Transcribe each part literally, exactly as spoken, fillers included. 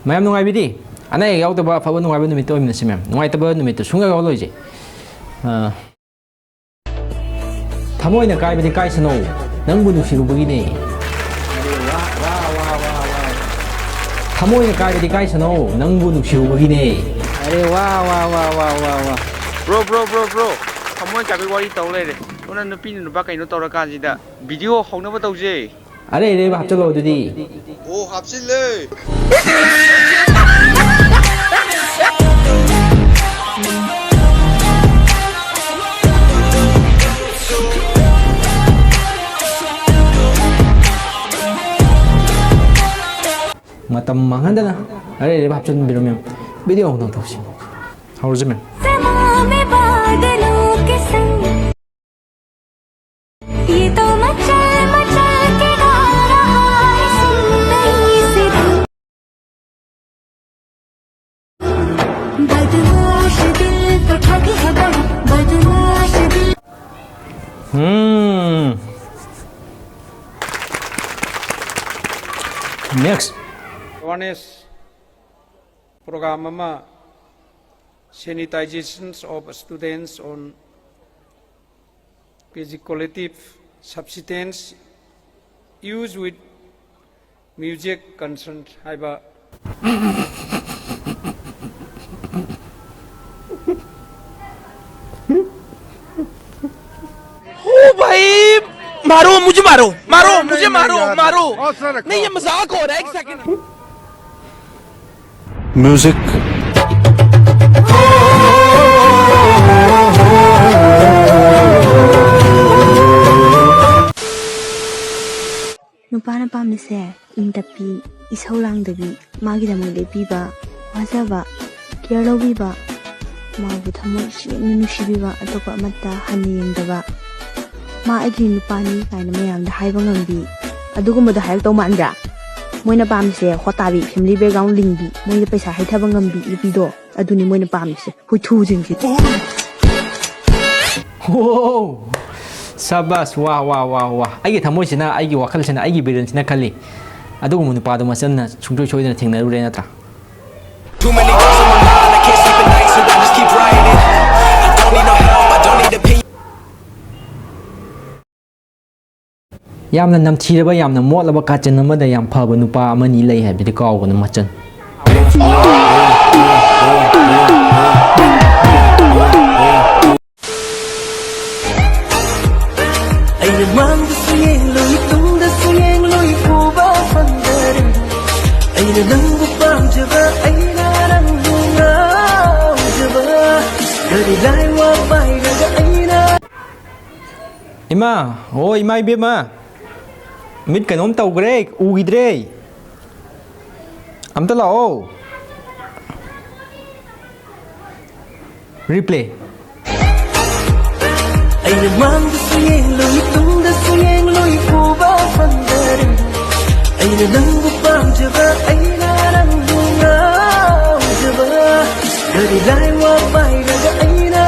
ꯃꯌꯥꯝ ꯅꯨꯡꯉꯥꯏꯕꯤꯗꯤ? ꯑꯅꯥ ꯑꯌꯦꯛ ꯌꯥꯎꯗꯕ ꯑꯐꯕ ꯅꯨꯡꯉꯥꯏꯕ ꯅꯨꯃꯤꯠꯇ ꯑꯣꯏꯃꯤꯟꯅꯁꯤ ꯃꯌꯥꯝ꯫ ꯅꯨꯡꯉꯥꯏꯇꯕ ꯅꯨꯃꯤꯠꯇꯨ ꯁꯨꯡꯌꯥꯎ ꯌꯥꯎꯍꯜꯂꯣꯏꯁꯦ꯫ ꯑꯥ, ꯊꯃꯣꯏꯅ ꯀꯥꯏꯕꯗꯤ ꯀꯥꯏꯁꯅꯧ, ꯅꯪꯕꯨ ꯅꯨꯡꯁꯤꯔꯨꯕꯒꯤꯅꯦ꯫ ꯊꯃꯣꯏꯅ ꯀꯥꯏꯕꯗꯤ ꯀꯥꯏꯁꯅꯧ, ꯅꯪꯕꯨ ꯅꯨꯡꯁꯤꯔꯨꯕꯒꯤꯅꯦ꯫ ꯑꯔꯦ ꯋꯥ, ꯋꯥ, ꯋꯥ, ꯋꯥ, ꯋꯥ, ꯋꯥ꯫ Bro, bro, bro, bro. ꯊꯃꯣꯏ ꯀꯥꯏꯕꯒꯤ ꯋꯥꯔꯤ ꯇꯧ ꯂꯩꯔꯦ꯫ ꯁꯣꯝꯗ ꯅꯨꯄꯤꯅ ꯅꯨꯄꯥ ꯀꯩꯅꯣ ꯇꯧꯔꯀꯥꯟꯁꯤꯗ video ꯍꯧꯅꯕ ꯇꯧꯁꯦ꯫ ꯑꯔꯩ ꯑꯔꯩꯕ ꯍꯥꯞꯆꯜꯂꯣ ꯑꯗꯨꯗꯤ꯫ ꯑꯣ, ꯍꯥꯞꯆꯤꯜꯂꯦ꯫ ꯃꯇꯝ ꯃꯥꯡꯍꯟꯗꯅ ꯑꯔꯩ ꯑꯔꯩꯕ ꯍꯥꯞꯆꯤꯟꯕꯤꯔꯣ ꯃꯦꯝ꯫ Video ꯑꯃꯨꯛꯇꯪ ꯇꯧꯁꯤ꯫ ꯍꯧꯔꯁꯤ ꯃꯦꯝ꯫ ये तो मचल मचल के गा रहा है सुन नई सी धुन। बदमाश दिल तो ठग है बड़ा, बदमाश दिल। Hmm. Next. Awareness program ꯑꯃ, sensitizations of students on psychoactive substance use with music concern ꯍꯥꯏꯕ꯫ ओ भाई, मारो, मुझे मारो, मारो, नहीं, मुझे नहीं, मारो, नहीं, यार, मारो। हौसला रखो। नहीं, ये मजाक हो रहा है, एक सेकंड। Music. ꯅꯨꯄꯥꯅ ꯄꯥꯝꯃꯤꯁꯦ ꯏꯪ ꯇꯞꯄꯤ, ꯏꯁꯧ ꯂꯥꯡꯗꯕꯤ, ꯃꯥꯒꯤꯗꯃꯛ ꯂꯦꯞꯄꯤꯕ, ꯋꯥꯖꯕ, care ꯂꯧꯕꯤꯕ, ꯃꯥꯕꯨ ꯊꯃꯣꯏ ꯁꯦꯡꯅ ꯅꯨꯡꯁꯤꯕꯤꯕ, ꯑꯇꯣꯞꯄ ꯑꯃꯠꯇ ꯍꯟꯅ ꯌꯦꯡꯗꯕ, ꯃꯥ ꯑꯩꯒꯤ ꯅꯨꯄꯥꯅꯤ ꯀꯥꯏꯅ ꯃꯌꯥꯝꯗ ꯍꯥꯏꯕ ꯉꯝꯕꯤ, ꯑꯗꯨꯒꯨꯝꯕꯗꯣ ꯍꯥꯏꯔꯛꯇꯧ ꯃꯥꯟꯕ꯭ꯔꯥ? ꯃꯣꯏꯅ ꯄꯥꯝꯃꯤꯁꯦ ꯍꯣꯠꯇꯥꯕꯤ, family background ꯂꯤꯡꯕꯤ, ꯃꯣꯏꯗ ꯄꯩꯁꯥ ꯍꯩꯊꯕ ꯉꯝꯕꯤ ꯅꯨꯄꯤꯗꯣ, ꯑꯗꯨꯅꯤ ꯃꯣꯏꯅ ꯄꯥꯝꯃꯤꯁꯦ, ꯍꯨꯏꯊꯨꯁꯤꯡꯁꯦ꯫ ꯋꯥꯎ! ꯁꯕꯥꯁ! ꯋꯥ, ꯋꯥ, ꯋꯥ, ꯋꯥ! ꯑꯩꯒꯤ ꯊꯃꯣꯏꯁꯤꯅ, ꯑꯩꯒꯤ ꯋꯥꯈꯜꯁꯤꯅ, ꯑꯩꯒꯤ ꯕ꯭ꯔꯦꯟꯁꯤꯅ ꯈꯜꯂꯤ, ꯑꯗꯨꯒꯨꯝꯕ ꯅꯨꯄꯥꯗꯣ ꯃꯆꯟꯅ ꯁꯨꯡꯁꯣꯏ ꯁꯣꯏꯗꯅ ꯊꯦꯡꯅꯔꯨꯔꯦ ꯅꯠꯇ꯭ꯔꯥ? Too many girls on my mind, I can't sleep at night, so I just keep writing it. I don't need no help, I don't need opinions. ꯌꯥꯝꯅ ꯅꯝꯊꯤꯔꯕ, ꯌꯥꯝꯅ ꯃꯣꯠꯂꯕ ꯀꯥꯆꯤꯟ ꯑꯃꯗ ꯌꯥꯝ ꯐꯕ ꯅꯨꯄꯥ ꯑꯃꯅꯤ ꯂꯩ ꯍꯥꯏꯕꯗꯤ ꯀꯥꯎꯒꯅꯨ, ꯃꯆꯟ꯫ ꯑꯩꯅ ꯃꯥꯡꯗꯁꯨ ꯌꯦꯡꯂꯨꯏ ꯇꯨꯡꯗꯁꯨ ꯌꯦꯡꯂꯨꯏ ꯎꯕ ꯐꯪꯗꯔꯦ꯫ ꯑꯩꯅ ꯅꯪꯕꯨ ꯄꯥꯝꯖꯕ, ꯑꯩꯅ ꯅꯪꯕꯨ ꯉꯥꯎꯖꯕ꯫ ꯀꯔꯤ ꯂꯥꯏꯋꯥ ꯄꯥꯏꯔꯒ ꯑꯩꯅ ꯏꯃꯥ, ꯑꯣ ꯏꯃꯥ ꯏꯕꯦꯝꯃ, ꯃꯤꯠ ꯀꯩꯅꯣꯝ ꯇꯧꯈ꯭ꯔꯦ, ꯎꯈꯤꯗ꯭ꯔꯦ꯫ ꯑꯝꯇ ꯂꯥꯛꯑꯣ꯫ Replay. ꯑꯩꯅ ꯃꯥꯡꯗꯁꯨ ꯌꯦꯡꯂꯨꯏ ꯇꯨꯡꯗꯁꯨ ꯌꯦꯡꯂꯨꯏ ꯎꯕ ꯐꯪꯗꯔꯦ꯫ ꯑꯩꯅ ꯅꯪꯕꯨ ꯄꯥꯝꯖꯕ, ꯑꯩꯅ ꯅꯪꯕꯨ ꯉꯥꯎꯖꯕ꯫ ꯀꯔꯤ ꯂꯥꯏꯋꯥ ꯄꯥꯏꯔꯒ ꯑꯩꯅ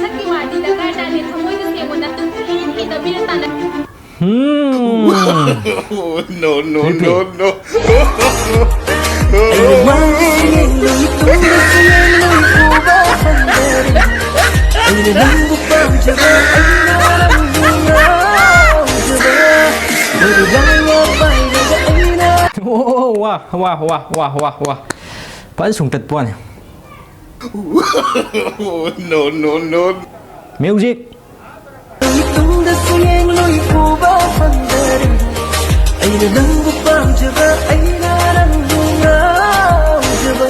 ꯁꯛꯀꯤ ꯋꯥꯗꯤ ꯗꯔꯀꯥꯔ ꯇꯥꯗꯦ꯫ ꯊꯃꯣꯏꯗ ꯁꯦꯡꯕ ꯅꯠꯇꯅ ꯊꯤꯅ ꯇꯧꯕꯤꯔ ꯇꯥꯟꯅ Hmm. No, no, Replay. No, no. ꯑꯩꯅ ꯃꯥꯡꯗꯁꯨ ꯌꯦꯡꯂꯨꯏ ꯇꯨꯡꯗꯁꯨ ꯌꯦꯡꯂꯨꯏ ꯎꯕ ꯐꯪꯗꯔꯦ꯫ ꯑꯩꯅ ꯅꯪꯕꯨ ꯄꯥꯝꯖꯕ, ꯑꯩꯅ ꯅꯪꯕꯨ ꯉꯥꯎꯖꯕ꯫ ꯀꯔꯤ ꯂꯥꯏꯋꯥ ꯄꯥꯏꯔꯒ ꯑꯩꯅ Oh, ꯋꯥ, ꯋꯥ, ꯋꯥ, ꯋꯥ, ꯋꯥ, ꯋꯥ꯫ ꯐꯖꯅ ꯁꯨꯡꯇꯠꯄ ꯋꯥꯅꯤ꯫ No, no, no. Music. ꯇꯨꯡꯗꯁꯨ ꯌꯦꯡꯂꯨꯏ ꯎꯕ ꯐꯪꯗꯔꯦ꯫ ꯑꯩꯅ ꯅꯪꯕꯨ ꯄꯥꯝꯖꯕ, ꯑꯩꯅ ꯅꯪꯕꯨ ꯉꯥꯎꯖꯕ꯫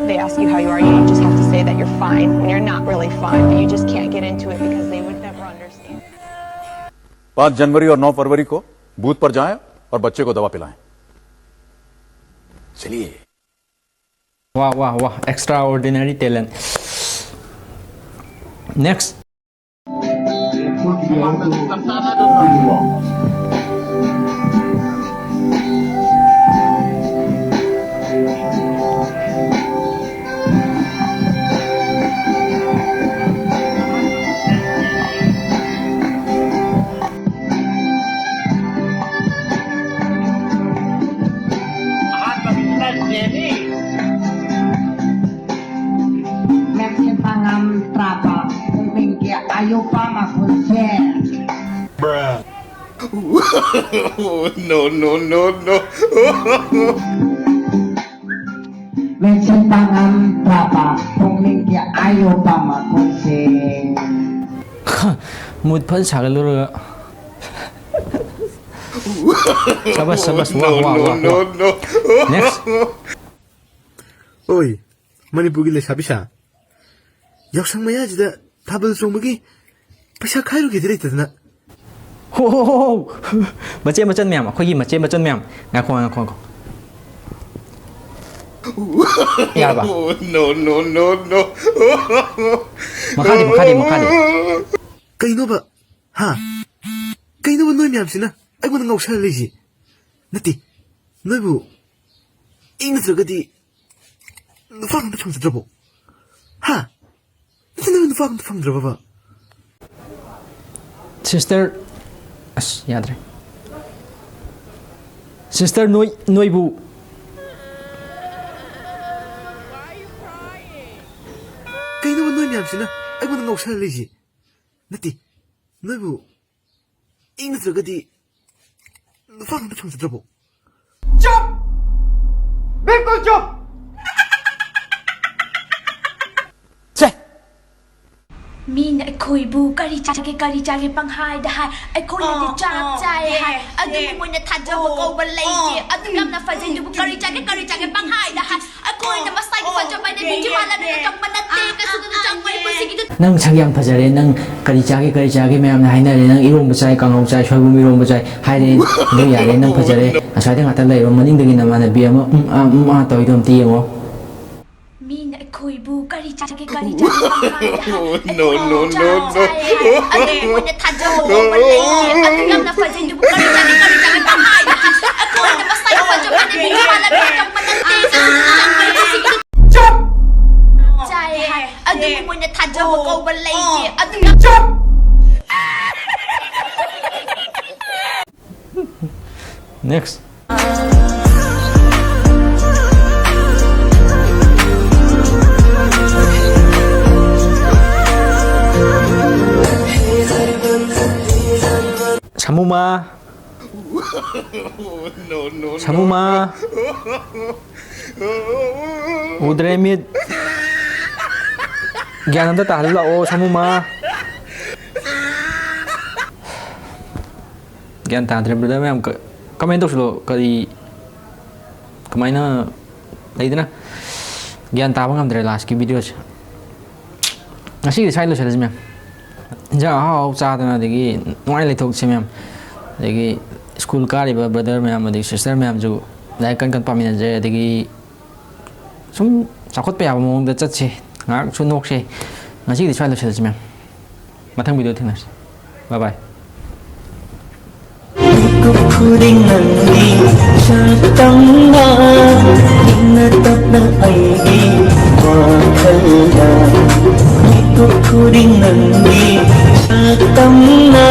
They ask you how you are, you just have to say that you're fine when you're not really fine, but you just can't get into it because they would never understand. पाँच जनवरी और नौ फरवरी को booth पर जाएं और बच्चे को दवा पिलाएं। चलिए। Wow, wow, wow. Extraordinary talent. Next. ꯄ꯭ꯔꯥꯄ ꯄꯨꯛꯅꯤꯡꯒꯤ ꯑꯌꯣꯄꯥ ꯃꯈꯨꯜꯁꯦ꯫ No, no, no, no. ꯃꯦꯟꯁꯤꯟ ꯄꯥꯉꯝ ꯄ꯭ꯔꯥꯄ ꯄꯨꯛꯅꯤꯡꯒꯤ ꯑꯌꯣꯄꯥ ꯃꯈꯨꯜꯁꯦ꯫ ꯃꯨꯠ ꯐꯖꯅ ꯁꯥꯒꯠꯂꯨꯔꯒ꯫ ꯁꯕꯥꯁ, ꯁꯕꯥꯁ, ꯋꯥ, ꯋꯥ, ꯋꯥ, ꯋꯥ꯫ Next. ꯑꯣꯏ, ꯃꯅꯤꯄꯨꯔꯒꯤ ꯂꯩꯁꯥꯕꯤꯁꯥ, ꯌꯥꯎꯁꯪ ꯃꯌꯥꯁꯤꯗ ꯊꯥꯕꯜ ꯆꯣꯡꯕꯒꯤ ꯄꯩꯁꯥ ꯈꯥꯏꯔꯨꯒꯦꯗꯤ ꯂꯩꯇꯗꯅ꯫ ꯍꯣ, ꯍꯣ, ꯍꯣ, ꯍꯣ꯫ ꯃꯆꯦ ꯃꯆꯟ ꯃꯌꯥꯝ, ꯑꯩꯈꯣꯏꯒꯤ ꯃꯆꯦ ꯃꯆꯟ ꯃꯌꯥꯝ, ꯉꯥꯏꯈꯣ, ꯉꯥꯏꯈꯣ, ꯉꯥꯏꯈꯣ꯫ ꯌꯥꯔꯕ? No, no, no, no. ꯃꯈꯥꯗꯤ, ꯃꯈꯥꯗꯤ, ꯃꯈꯥꯗꯤ꯫ ꯀꯩꯅꯣꯕ? ꯍꯥ? ꯀꯩꯅꯣꯕ ꯅꯣꯏ ꯃꯌꯥꯝꯁꯤꯅ ꯑꯩꯉꯣꯟꯗ ꯉꯥꯎꯁꯜꯂ ꯂꯩꯁꯤ? ꯅꯠꯇꯦ, ꯅꯣꯏꯕꯨ ꯑꯩ ꯅꯠꯇ꯭ꯔꯒꯗꯤ ꯅꯨꯄꯥ ꯑꯝꯇ ꯐꯪꯖꯗ꯭ꯔꯕꯣ? ꯍꯥ? ꯅꯠꯇꯦ, ꯅꯣꯏ ꯅꯨꯄꯥ ꯑꯝꯇ ꯐꯪꯗ꯭ꯔꯕꯕ? Sister, ꯑꯁ, ꯌꯥꯗ꯭ꯔꯦ꯫ Sister, ꯅꯣꯏ, ꯅꯣꯏꯕꯨ꯫ ꯀꯩꯅꯣꯕ ꯅꯣꯏ ꯃꯌꯥꯝꯁꯤꯅ ꯑꯩꯉꯣꯟꯗ ꯉꯥꯎꯁꯜꯂ ꯂꯩꯁꯤ? ꯅꯠꯇꯦ, ꯅꯣꯏꯕꯨ ꯑꯩ ꯅꯠꯇ꯭ꯔꯒꯗꯤ ꯅꯨꯄꯥ ꯑꯝꯇ ꯐꯪꯖꯗ꯭ꯔꯕꯣ? चुप, बिल्कुल चुप। ꯃꯤꯅ ꯑꯩꯈꯣꯏꯕꯨ ꯀꯔꯤ ꯆꯥꯒꯦ, ꯀꯔꯤ ꯆꯥꯒꯦ ꯄꯪꯍꯥꯏꯗ ꯍꯥꯏ꯫ ꯑꯩꯈꯣꯏꯅꯗꯤ ꯆꯥꯛ ꯆꯥꯏ ꯍꯥꯏ꯫ ꯑꯗꯨꯕꯨ ꯃꯣꯏꯅ ꯊꯥꯖꯕ ꯀꯧꯕ ꯂꯩꯇꯦ꯫ ꯑꯗꯨ ꯌꯥꯝꯅ ꯐꯖꯩ꯫ ꯑꯗꯨꯕꯨ ꯀꯔꯤ ꯆꯥꯒꯦ, ꯀꯔꯤ ꯆꯥꯒꯦ ꯄꯪꯍꯥꯏꯗ ꯍꯥꯏ꯫ ꯑꯩꯈꯣꯏꯅ ꯃꯁꯥꯒꯤ ꯐꯖꯕ ꯍꯥꯏꯅ ꯕ꯭ꯌꯨꯇꯤ ꯄꯥꯔꯂꯔꯗ ꯆꯪꯕ ꯅꯠꯇꯦ꯫ ꯀꯩꯁꯨ ꯆꯪꯕ ꯄꯨꯟꯁꯤꯒꯤꯗ ꯅꯪ ꯁꯛ ꯌꯥꯝ ꯐꯖꯔꯦ, ꯅꯪ ꯀꯔꯤ ꯆꯥꯒꯦ, ꯀꯔꯤ ꯆꯥꯒꯦ ꯃꯌꯥꯝꯅ ꯍꯥꯏꯅꯔꯦ, ꯅꯪ ꯏꯔꯣꯝꯕ ꯆꯥꯏ, ꯀꯥꯡꯍꯧ ꯆꯥꯏ, ꯁꯣꯏꯕꯨꯝ ꯏꯔꯣꯝꯕ ꯆꯥꯏ ꯍꯥꯏꯔꯦ꯫ ꯑꯗꯨ ꯌꯥꯔꯦ, ꯅꯪ ꯐꯖꯔꯦ꯫ ꯑꯁ꯭ꯋꯥꯏꯗ ꯉꯥꯛꯇꯪ ꯂꯩꯔꯣ, ꯃꯅꯤꯡꯗꯒꯤ ꯅꯃꯥꯟꯅꯕꯤ ꯑꯃ ꯎꯝ ꯑꯥ, ꯎꯝ ꯑꯥ ꯇꯧꯔꯤꯗꯣ ꯑꯝꯇ ꯌꯦꯡꯉꯣ꯫ ꯃꯤꯅ ꯑꯩꯈꯣꯏꯕꯨ ꯀꯔꯤ ꯆꯥꯒꯦ, ꯀꯔꯤ ꯆꯥꯒꯦ ꯄꯪꯍꯥꯏꯗ ꯍꯥꯏ꯫ No, no, no, no. ꯑꯗꯨ ꯃꯣꯏꯅ ꯊꯥꯖꯕ ꯀꯧꯕ ꯂꯩꯇꯦ꯫ ꯑꯗꯨ ꯌꯥꯝꯅ ꯐꯖꯩ꯫ ꯑꯗꯨꯕꯨ ꯀꯔꯤ ꯆꯥꯒꯦ, ꯀꯔꯤ ꯆꯥꯒꯦ ꯄꯪꯍꯥꯏꯗ ꯍꯥꯏ꯫ ꯑꯩꯈꯣꯏꯅ ꯃꯁꯥꯒꯤ ꯐꯖꯕ ꯍꯥꯏꯅ ꯕ꯭ꯌꯨꯇꯤ ꯄꯥꯔꯂꯔꯗ ꯆꯪꯕ ꯅꯠꯇꯦ꯫ ꯆꯥꯏ ꯍꯥꯏ꯫ ꯑꯗꯨꯕꯨ ꯃꯣꯏꯅ ꯊꯥꯖꯕ ꯀꯧꯕ ꯂꯩꯇꯦ꯫ ꯑꯗꯨ ꯌꯥꯝ Next. ꯁꯃꯨꯃꯥ꯫ ꯁꯃꯨꯃꯥ꯫ ꯎꯗ꯭ꯔꯦ ꯃꯤꯠ꯫ ꯒ꯭ꯌꯥꯟ ꯑꯝꯇ ꯇꯥꯍꯜꯂꯨ ꯂꯥꯛꯑꯣ, ꯁꯃꯨꯃꯥ꯫ ꯒ꯭ꯌꯥꯟ ꯇꯥꯗ꯭ꯔꯦ, brother ꯃꯌꯥꯝ꯫ ꯀ-, comment ꯇꯧꯁꯤꯜꯂꯣ꯫ ꯀꯔꯤ, ꯀꯃꯥꯏꯅ ꯂꯩꯗꯅ, ꯒ꯭ꯌꯥꯟ ꯇꯥꯕ ꯉꯝꯗ꯭ꯔꯦ last ꯀꯤ video ꯁꯦ꯫ ꯉꯁꯤꯒꯤꯗꯤ ꯁ꯭ꯋꯥꯏꯗ ꯂꯣꯏꯁꯤꯜꯂꯁꯤ, ꯃꯌꯥꯝ꯫ ꯏꯟꯖꯥꯡ ꯑꯍꯥꯎ ꯑꯍꯥꯎ ꯆꯥꯗꯅ, ꯑꯗꯒꯤ ꯅꯨꯡꯉꯥꯏ ꯂꯩꯊꯣꯛꯁꯤ, ꯃꯌꯥꯝ꯫ ꯑꯗꯒꯤ school ꯀꯥꯔꯤꯕ brother ꯃꯌꯥꯝ, ꯑꯗꯒꯤ sister ꯃꯌꯥꯝꯁꯨ ꯂꯥꯏꯔꯤꯛ ꯀꯟ ꯀꯟ ꯄꯥꯃꯤꯟꯅꯁꯦ꯫ ꯑꯗꯒꯤ ꯁꯨꯝ ꯆꯥꯎꯈꯠꯄ ꯌꯥꯕ ꯃꯑꯣꯡꯗ ꯆꯠꯁꯦ, ꯉꯥꯏꯍꯥꯛꯁꯨ ꯅꯣꯛꯁꯦ꯫ ꯉꯁꯤꯒꯤꯗꯤ ꯁ꯭ꯋꯥꯏꯗ ꯂꯣꯏꯁꯤꯜꯂꯁꯤ, ꯃꯌꯥꯝ꯫ ꯃꯊꯪ video ꯊꯦꯡꯅꯔꯁꯤ꯫ Bye bye꯫ ꯃꯤꯀꯨꯞ ꯈꯨꯗꯤꯡ ꯅꯪꯒꯤ ꯁꯛꯇꯝꯅ, ꯏꯪꯅ ꯇꯞꯅ ꯑꯩꯒꯤ ꯋꯥꯈꯜꯗ꯫ ꯃꯤꯀꯨꯞ ꯈꯨꯗꯤꯡ ꯅꯪꯒꯤ ꯁꯛꯇꯝꯅ,